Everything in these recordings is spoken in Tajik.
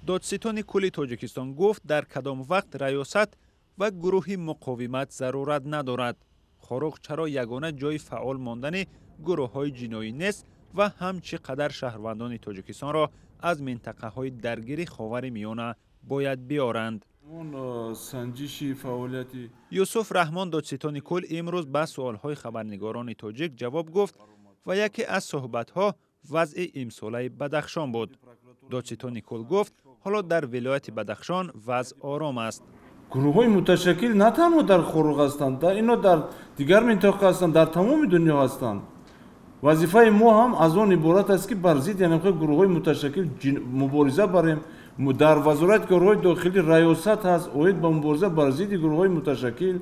Додситони кулли Тоҷикистон гуфт, дар кадом вақт раёсат ва гурӯҳи муқовимат зарурат надорад. Хоруғ чаро ягона ҷои фаъол мондани гурӯҳҳои ҷиноӣ нест ва ҳам чӣ қадар шаҳрвандони Тоҷикистонро аз минтақаҳои даргири Ховари Миёна бояд биёранд. Санҷиши фаъолияти Юсуф Раҳмон, додситони кул, имрӯз ба суолҳои хабарнигорони тоҷик ҷавоб гуфт ва яке аз суҳбатҳо вазъи имсолаи Бадахшон буд. Додситони кул гуфт, ҳоло дар вилояти Бадахшон вазъ ором аст. Гурӯҳҳои муташаккил на танҳо дар Хоруғ ҳастанд, ино дар дигар минтақа ҳастанд, дар тамоми дунё ҳастанд. Вазифаи мо ҳам аз он иборат аст, ки бар зидди гурӯҳҳои муташаккил мубориза барем. Дар Вазорати корҳои дохилӣ раёсат ҳаст оид ба мубориза бар зидди гурӯҳҳои муташаккил.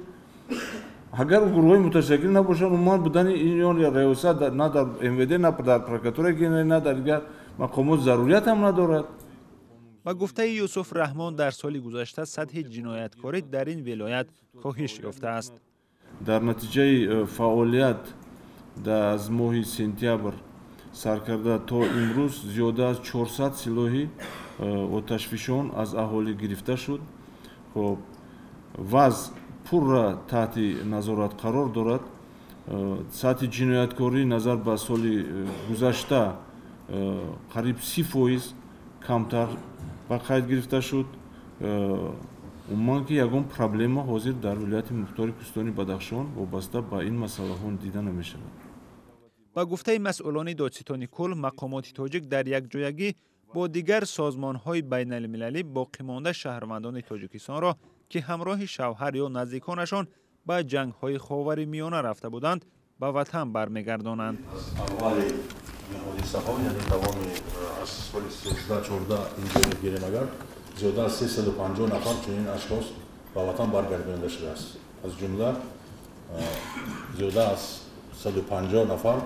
Агар гурӯҳҳои муташаккил набошанд, умуман будани ин раёсат на дар МВД, на дар прокуратураи генералӣ, на дар дигар мақомот зарурият ҳам надорад. Ба гуфтаи Юсуф Раҳмон, дар соли гузашта сатҳи ҷинояткорӣ дар ин вилоят коҳиш ёфтааст. Дар натиҷаи фаъолият аз моҳи сентябр сар карда то имрӯз зиёда аз 400 силоҳи оташфишон аз аҳолӣ гирифта шуд. Хоб, вазъ пурра таҳти назорат қарор дорад. Сатҳи ҷинояткорӣ назар ба соли гузашта қариб 30% камтар ба қайд гирифта шуд. Умуман ки ягон проблема ҳозир дар вилояти мухтори Кӯҳистони Бадахшон вобаста ба ин масъалаҳо дида намешавад. Ба гуфтаи масъулони додситони кул, мақомоти тоҷик дар якҷоягӣ бо дигар созмонҳои байналмилалӣ боқимонда шаҳрвандони Тоҷикистонро, ки ҳамроҳи шавҳар ё наздиконашон ба ҷангҳои Ховари Миёна рафта буданд, ба ватан бармегардонанд. Аввали ҳодисаҳо, яъне давоми аз соли 13-14 инҷо гирем, агар зиёда аз 350 нафар чунин ашхос ба ватан баргардонида шудааст, аз ҷумла зиёда аз 150 нафар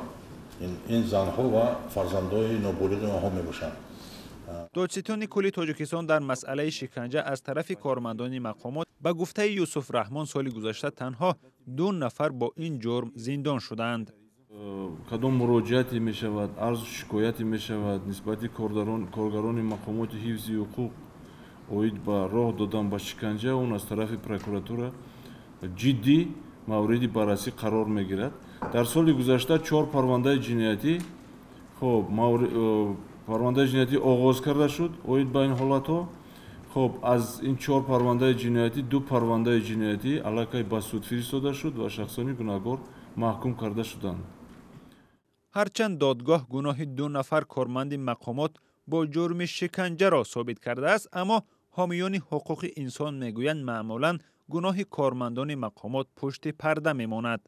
ин занҳо ва фарзандои ноболиғи онҳо мебошанд. Додситони кулли Тоҷикистон дар масъалаи шиканҷа аз тарафи кормандони мақомот, ба гуфтаи Юсуф Раҳмон, соли гузашта танҳо ду нафар бо ин ҷурм зиндон шуданд. Кадом муроҷиате мешавад, арзу шикояте мешавад нисбати коргарони мақомоти ҳифзи ҳуқуқ оид ба роҳ додан ба шиканҷа, он аз тарафи прокуратура ҷиддӣ мавриди баррасӣ қарор мегирад. Дар соли гузашта чор парвандаи ҷиноятӣ, хоб, парвандаи ҷиноятӣ оғоз карда шуд оид ба ин ҳолатҳо. Хоб, аз ин чор парвандаи ҷиноятӣ ду парвандаи ҷиноятӣ аллакай ба суд фиристода шуд ва шахсони гунаҳкор маҳкум карда шуданд. Ҳарчанд додгоҳ гуноҳи ду нафар корманди мақомот бо ҷурми шиканҷаро собит кардааст, аммо ҳомиёни ҳуқуқи инсон мегӯянд, маъмулан гуноҳи кормандони мақомот пушти парда мемонад.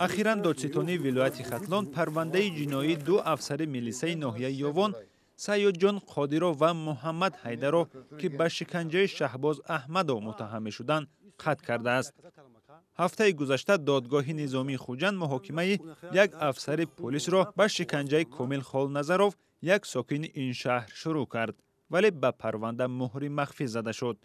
Ахиран додситонии вилояти Хатлон парвандаи ҷиноии ду афсари милисаи ноҳияи Ёвон, Сайёдҷон Қодиров ва Муҳаммад Ҳайдаров, ки ба шиканҷаи Шаҳбоз Аҳмадов муттаҳам мешуданд, қатъ кардааст. Ҳафтаи гузашта додгоҳи низомии Хуҷанд муҳокимаи як афсари полисро ба шиканҷаи Комил Холназаров, як сокини ин шаҳр, шурӯъ кард, вале ба парванда муҳри махфӣ зада шуд.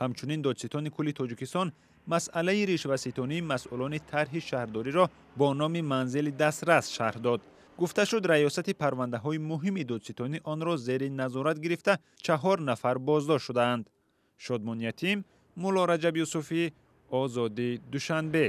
Ҳамчунин додситони кулли Тоҷикистон масъалаи ришваситонии масъулони тарҳи шаҳрдориро бо номи манзили дастрас шарҳ дод. Гуфта шуд, раёсати парвандаҳои муҳими додситонӣ онро зери назорат гирифта, чаҳор нафар боздошт шудаанд. Шодмон Ятим, Мулло Раҷаб Юсуфӣ, Озодӣ, Душанбе.